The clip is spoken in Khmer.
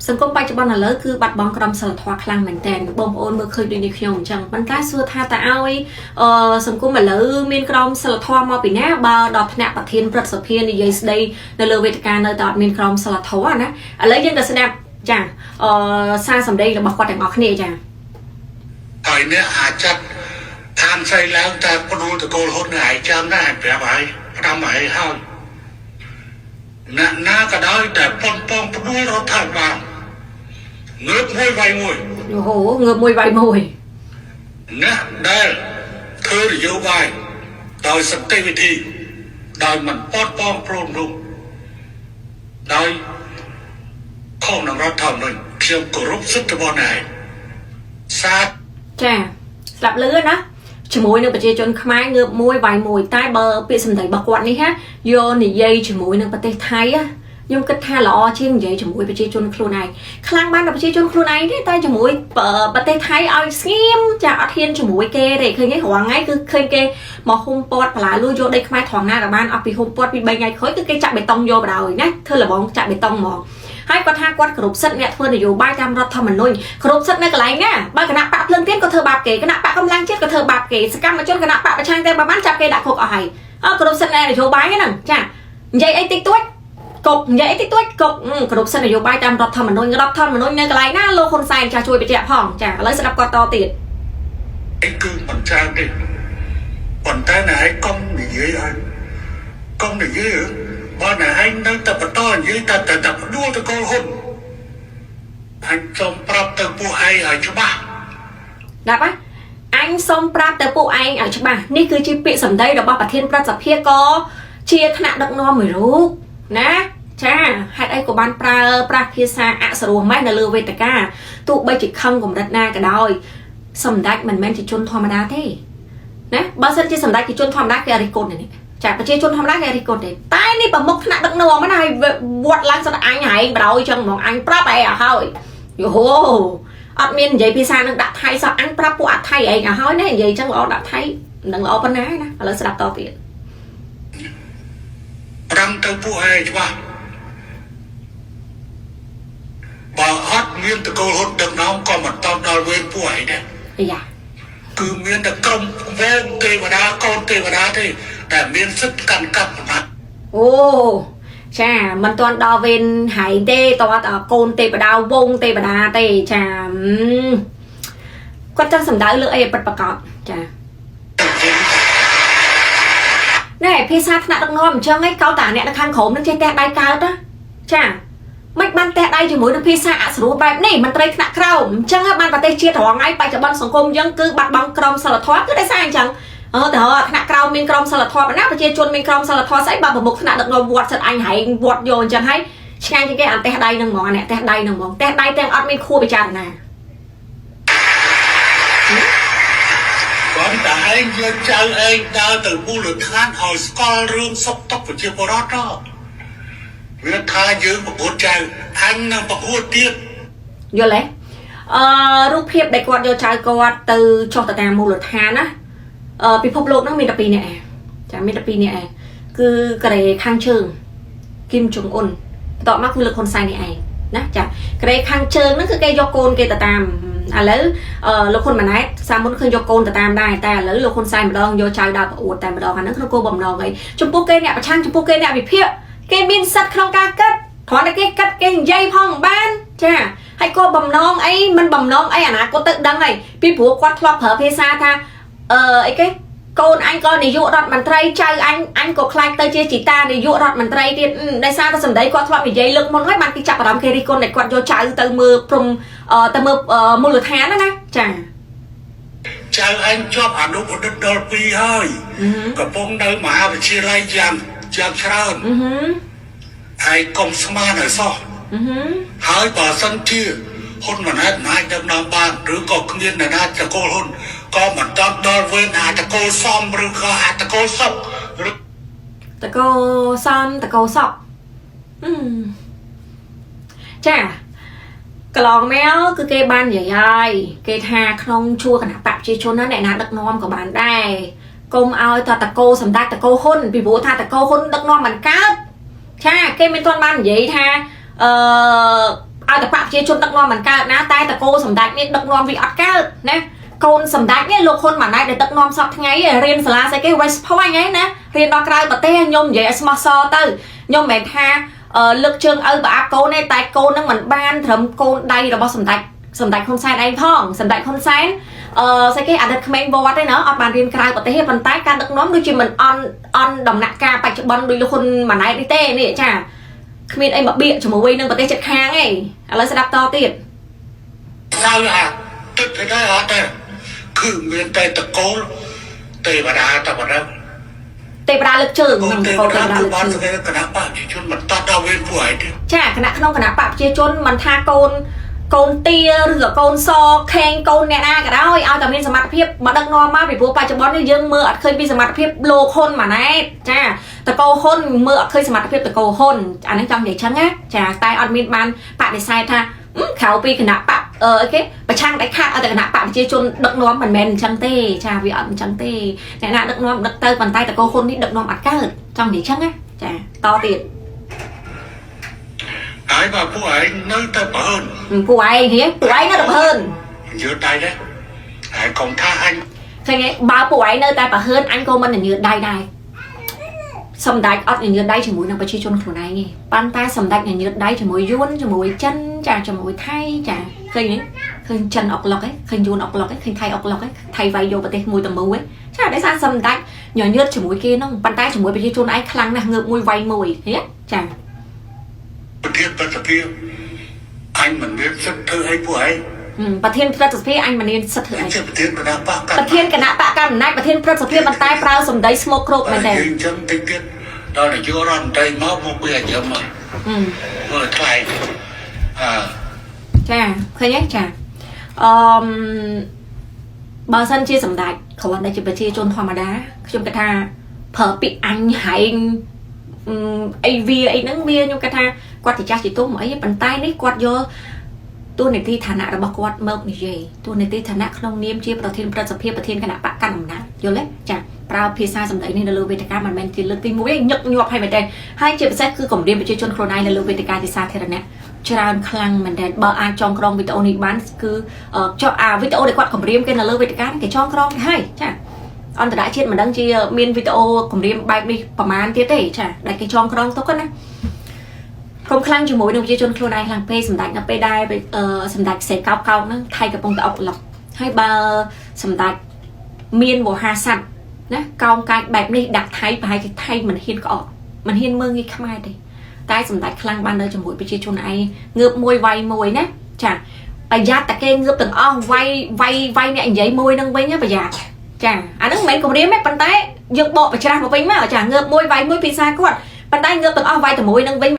សង្គមបច្ចុប្បន្នឥឡូវគឺបាត់បង់ក្រមសីលធម៌ខ្លាំងមែនទែនបងប្អូនមើលឃើញដូចនេះខ្ញុំអញ្ចឹងប៉ុន្តែសួរថាតើឲ្យអឺសង្គមឥឡូវមានក្រមសីលធម៌មកពីណាបើដល់ថ្នាក់ប្រធានព្រឹទ្ធសភានិយាយស្ដីនៅលើវេទិកានៅតែអត់មានក្រមសីលធម៌ណាឥឡូវយើងទៅស្ដាប់ចាអឺសារសម្ដីរបស់គាត់ទាំងអស់គ្នាចា ហើយអ្នកអាចចាត់ឋានស្អីឡើងតែផ្ដួលតកូលហ៊ុននេះឯងចាំណាស់ប្រាប់ហើយផ្ដាំហើយហើយអ្នកណាក៏ដោយតែប៉ុនប៉ងផ្ដួលរដ្ឋាភិបាលងើបមួយវាយមួយ អូហូងើបមួយវាយមួយ អ្នកដែលធ្វើនយោបាយដោយសន្តិវិធីដោយមិនប៉ុនប៉ងព្រមនោះដោយខុសនឹងរដ្ឋធម្មនុញ្ញខ្ញុំគោរពសិទ្ធិរបស់អ្នកឯងសា ចាស្ដាប់លឺណាជាមួយនឹងប្រជាជនខ្មែរងើបមួយវាយមួយតែបើពាក្យសម្ដីរបស់គាត់នេះហាយកនិយាយជាមួយនឹងប្រទេសថៃណាខ្ញុំគិតថាល្អជាងនិយាយជាមួយប្រជាជនខ្លួនឯងខ្លាំងបានតែប្រជាជនខ្លួនឯងទេតែជាមួយប្រទេសថៃឲ្យស្ងៀមចាអត់ហ៊ានជាមួយគេទេឃើញទេរាល់ថ្ងៃគឺឃើញគេមកហ៊ុំព័ទ្ធបន្លាលួចយកដីខ្មែរត្រង់ណាក៏បានអស់ពីហ៊ុំព័ទ្ធពី3ថ្ងៃក្រោយគឺគេចាក់បេតុងយកបណ្ដោយណាធ្វើលបងចាក់បេតុងហ្មងហើយគាត់ថាគាត់គោរពសិទ្ធិអ្នកធ្វើនយោបាយតាមរដ្ឋធម្មនុញ្ញគោរពសិទ្ធិនៅកន្លែងណាបើគណៈបកភ្លើងទៀនក៏ធ្វើបាបគេគណៈបកកម្លាំងជាតិក៏ធ្វើបាបគេសកម្មជនគណៈបកប្រឆាំងតែប្រហែលចាប់គេដាក់គុកអស់ហើយអើគោរពសិទ្ធិអ្នកនយោបាយហ្នឹងចានិយាយអីតិចតួចកុកនិយាយអីតិចតួចកុកគោរពសិទ្ធិនយោបាយតាមរដ្ឋធម្មនុញ្ញរដ្ឋធម្មនុញ្ញនៅកន្លែងណាលោកហ៊ុនសែនចាជួយបញ្ជាក់ផងចាឥឡូវស្ដាប់គាត់តទៀត ឯងគឺមិនច្រើនទេប៉ុន្តែណែឯងកុំនិយាយឲ្យកុំនិយាយបើណែឯងនៅតែបន្តនិយាយតែតែតែផ្ដួលតកូលហ៊ុនអញសូមប្រាប់ទៅពួកឯងឲ្យច្បាស់ ដាប់ណាអញសូមប្រាប់ទៅពួកឯងឲ្យច្បាស់នេះគឺជាពាក្យសម្ដីរបស់ប្រធានព្រឹទ្ធសភាក៏ជាថ្នាក់ដឹកនាំមួយរូបណាចាហេតុអីក៏បានប្រើប្រាស់ភាសាអសរោះម៉េះនៅលើវេទិកាទោះបីជាខឹងកម្រិតណាក៏ដោយសម្ដេចមិនមែនជាជនធម្មតាទេណាបើសិនជាសម្ដេចជាជនធម្មតាគេអរិះគន់នេះចាប្រជាជនធម្មតាគេអរិះគន់ទេតែនេះប្រមុខថ្នាក់ដឹកនាំណាហើយវត្តឡើងសិតអញហែងបដ ாய் ចឹងហ្មងអញប្រាប់ឯងឲ្យហើយយូហូអត់មាននិយាយភាសានឹងដាក់ថៃសោះអញប្រាប់ពួកអាថៃឯងឲ្យហើយណានិយាយចឹងល្អដាក់ថៃមិនដឹងល្អប៉ុណ្ណាណាឥឡូវស្ដាប់តទៀត ប្រាប់ទៅពួកឯងច្បាស់បើអត់មានតកូលហ៊ុនដឹកនាំក៏មិនតដល់វេនពួកឯងដែរ អាយ៉ា គឺមានតែក្រុមវងទេវតាកូនទេវតាទេដែលមានសិទ្ធិកាន់កាប់អំណាច អូចាមិនទាន់ដល់វេនហែងទេតើតកូនទេវតាវងទេវតាទេចាគាត់ចង់សម្ដៅលើអីឲ្យពិតប្រាកដចាណែភាសាថ្នាក់ដឹកនាំអញ្ចឹងឯងកោតាអ្នកនៅខាងក្រោមនឹងចេះទះដៃកើតណាចាមិនបានទះដៃជាមួយនឹងភាសាអសរោះបែបនេះមន្ត្រីថ្នាក់ក្រោមអញ្ចឹងបានប្រទេសជាតិរងថ្ងៃបច្ចុប្បន្នសង្គមអញ្ចឹងគឺបាត់បង់ក្រមសីលធម៌គឺដោយសារអញ្ចឹងអឺតើថ្នាក់ក្រោមមានក្រមសីលធម៌ណាប្រជាជនមានក្រមសីលធម៌ស្អីបើប្រមុខថ្នាក់ដឹកនាំវត្តសិតអញហែងវត្តយកអញ្ចឹងហើយឆ្ងាញ់ជាងគេអានទះដៃនឹងហ្មងអាអ្នកទះដៃនឹងហ្មងទះដៃទាំងអត់មានខួបពិចារណា គាត់តែឯងយកចៅឯងដើរទៅមូលដ្ឋានឲ្យស្គាល់រឿងសុខទុក្ខប្រជាពលរដ្ឋទៅវាថាយើងប្រកួតចៅអញនឹងប្រកួតទៀត យល់ទេអឺរូបភាពដែលគាត់យកចៅគាត់ទៅចុះទៅតាមមូលដ្ឋានណាអឺពិភពលោកហ្នឹងមានតែពីរនាក់ឯងចាមានតែពីរនាក់ឯងគឺកូរ៉េខាងជើងគីមចុងអ៊ុនបន្ទាប់មកគឺលោកហ៊ុនសែននេះឯងណាចាកូរ៉េខាងជើងហ្នឹងគឺគេយកកូនគេទៅតាមឥឡូវអឺលោកហ៊ុនម៉ាណែតសាមុនឃើញយកកូនទៅតាមដែរតែឥឡូវលោកហ៊ុនសែនម្ដងយកចៅដើរប្រអួតតែម្ដងអាហ្នឹងក្នុងគោលបំណងអីចំពោះគេអ្នកប្រឆាំងចំពោះគេអ្នកវិភាគគេមានសិទ្ធិក្នុងការគិតគ្រាន់តែគេគិតគេនិយាយផងបានចាហើយក៏បំណងអីមិនបំណងអីអនាគតទៅដឹងហើយពីព្រោះគាត់ធ្លាប់ប្រើភាសាថាអឺអីគេកូនអញក៏នាយករដ្ឋមន្ត្រីចៅអញអញក៏ខ្លាចទៅជាជីតានាយករដ្ឋមន្ត្រីទៀតដោយសារតែសម្ដីគាត់ធ្លាប់និយាយលើកមុនហើយបានគេចាប់អារម្មណ៍គេរិះគន់តែគាត់យកចៅទៅមើលព្រំទៅមើលមូលដ្ឋានណាណាចា ចៅឯងជាប់អនុបណ្ឌិតដល់ពីរហើយកំពុងនៅមហាវិទ្យាល័យយ៉ាងយ៉ាងច្រើនហើយកុំស្មានឲ្យសោះហើយបើសិនជាហ៊ុនម៉ាណែតមិនអាចដឹកនាំបានឬក៏គ្មានអ្នកណាតកូលហ៊ុនក៏មិនតដល់វេនអាចតកូលសំឬក៏អាចតកូលសុកឬ តកោសំតកោសក់ចាកន្លងមកគឺគេបាននិយាយហើយគេថាក្នុងជួរគណៈបកប្រជាជនណាអ្នកណាដឹកនាំក៏បានដែរកុំឲ្យតតកោសម្ដេចតកោហ៊ុនពីព្រោះថាតកោហ៊ុនដឹកនាំមិនកើតចាគេមិនទាន់បាននិយាយថាអឺឲ្យតបក ប្រជាជនដឹកនាំមិនកើតណាតែតកោសម្ដេចនេះដឹកនាំវាអត់កើតណាកូនសម្ដេចនេះលោកហ៊ុនម៉ាណែតដែលដឹកនាំសពថ្ងៃរៀនសាលាស្អីគេ West Point ហ្នឹងណារៀនដល់ក្រៅប្រទេសខ្ញុំនិយាយឲ្យស្មោះសរទៅខ្ញុំមិនមែនថាលើកជើងឪប្រអាប់កូនទេតែកូននឹងមិនបានត្រឹមកូនដៃរបស់សម្ដេចសម្ដេចហ៊ុនសែនឯងផងសម្ដេចហ៊ុនសែនអឺស្អីគេអតីតក្មេងវត្តទេណាអត់បានរៀនក្រៅប្រទេសទេប៉ុន្តែការដឹកនាំដូចជាមិនអន់អន់ដំណាក់កាលបច្ចុប្បន្នដូចលោកហ៊ុនម៉ាណែតនេះទេនេះចាគ្មានអីមកបៀកជាមួយនឹងប្រទេសជិតខាងឯងឥឡូវស្ដាប់តទៀត ចៅអាទឹកទៅដែរអត់ទេគឺមានតែតកូលទេវតាតែប៉ុណ្ណឹង ទេវតាលើកជើង កូន នឹង ទេវតា កូនទេវតា គឺបាន លើកជើង ស្គាល់គណៈបកប្រជាជនមិនតដល់វេនពួកឯងទេ ចាគណៈក្នុងគណៈបកប្រជាជនមិនថាកូនកូនទាឬក៏កូនសខេងកូនអ្នកណាក៏ដោយឲ្យតែមានសមត្ថភាពមកដឹកនាំមកពីព្រោះបច្ចុប្បន្ននេះយើងមើលអត់ឃើញពីសមត្ថភាពលោកហ៊ុនម៉ាណែតចាតកោហ៊ុនមើលអត់ឃើញសមត្ថភាពតកោហ៊ុនអាហ្នឹងចង់និយាយចឹងណាចាតែអត់មានបានបដិសេធថាក្រៅពីគណៈបកអឺគេប្រឆាំងដាច់ខាតឲ្យតែគណៈបកប្រជាជនដឹកនាំមិនមែនអញ្ចឹងទេចាវាអត់អញ្ចឹងទេអ្នកណាដឹកនាំដឹកទៅប៉ុន្តែតកោហ៊ុននេះដឹកនាំអត់កើតចង់និយាយចឹងណាចាតទៀត ហើយបើពួកឯងនៅតែបើន ពួកឯងហ៎ពួកឯងនៅតែប្រហើន យឺតដៃដែរហើយកុំថាអញ ឃើញទេបើពួកឯងនៅតែប្រហើនអញក៏មិនញញើតដៃដែរសម្ដេចអត់ញញើតដៃជាមួយនឹងប្រជាជនខ្លួនឯងទេប៉ុន្តែសម្ដេចញញើតដៃជាមួយយួនជាមួយចិនចាជាមួយថៃចាឃើញទេឃើញចិនអុកឡុកឯងឃើញយួនអុកឡុកឯងឃើញថៃអុកឡុកឯងថៃវាយយកប្រទេសមួយតមូឯងចាដោយសារសម្ដេចញញើតជាមួយគេហ្នឹងប៉ុន្តែជាមួយប្រជាជនឯងខ្លាំងណាស់ងើបមួយវាយមួយហ៎ចា ប្រធានប្រតិភិអញមិនមានសិទ្ធិធ្វើអីពួកឯង ប្រធានព្រឹទ្ធសភាអញមិនមានសិទ្ធិធ្វើអី ជាប្រធានគណៈបកក ប្រធានគណៈបកកណ្ដាលអំណាចប្រធានព្រឹទ្ធសភាប៉ុន្តែប្រើសម្ដីស្មោកគ្រោកមែនទេ អញ្ចឹងតិចទៀតដល់នាយករដ្ឋមន្ត្រីមកមកពីអាយឹមមកមើលថ្លៃអើ ចាឃើញទេចាអឺមបើសិនជាសម្ដេចគ្រាន់តែជាប្រជាជនធម្មតាខ្ញុំគិតថាប្រើពាក្យអញហែងអីវាអីហ្នឹងវាខ្ញុំគិតថាគាត់ជាចាស់ជាទុំអីប៉ុន្តែនេះគាត់យកតួនាទីឋានៈរបស់គាត់មកនិយាយតួនាទីឋានៈក្នុងនាមជាប្រធានព្រឹទ្ធសភាប្រធានគណៈបកកណ្ដាលអំណាចយល់ទេចាប្រើភាសាសម្ដីនេះនៅលើវេទិកាមិនមែនជាលើកទី1ទេញឹកញាប់ហើយមែនទេហើយជាពិសេសគឺគម្រាមប្រជាជនខ្លួនឯងនៅលើវេទិកាជាសាធារណៈច្រើនខ្លាំងមែនទែនបើអាចចងក្រងវីដេអូនេះបានគឺចុះអាវីដេអូដែលគាត់គម្រាមគេនៅលើវេទិកាគេចងក្រងទៅហើយចាអន្តរជាតិមិនដឹងជាមានវីដេអូគម្រាមបែបនេះប្រហែលទៀតទេចាដែលគេចងក្រងទុកណាកុំខ្លាំងជាមួយនឹងប្រជាជនខ្លួនឯងខ្លាំងពេកសម្ដេចនៅពេលដែលសម្ដេចសេកោបកោកហ្នឹងថៃកំពុងតែអុកឡុកហើយបើសម្ដេចមានវោហាស័ព្ទណាកោងកាចបែបនេះដាក់ថៃប្រហែលជាថៃមិនហ៊ានក្អកមិនហ៊ានមើងងាយខ្មែរទេតែសម្ដេចខ្លាំងបាននៅជាមួយប្រជាជនឯងងើបមួយវាយមួយណាចាប្រយ័ត្នតែគេងើបទាំងអស់វាយវាយវាយអ្នកនិយាយមួយនឹងវិញណាប្រយ័ត្នចាអាហ្នឹងមិនមែនគម្រាមទេប៉ុន្តែយើងបកប្រច្រាស់មកវិញមកចាងើបមួយវាយមួយភាសាគាត់ប៉ុន្តែងើបទាំងអស់វាយតែមួយនឹងវិញ។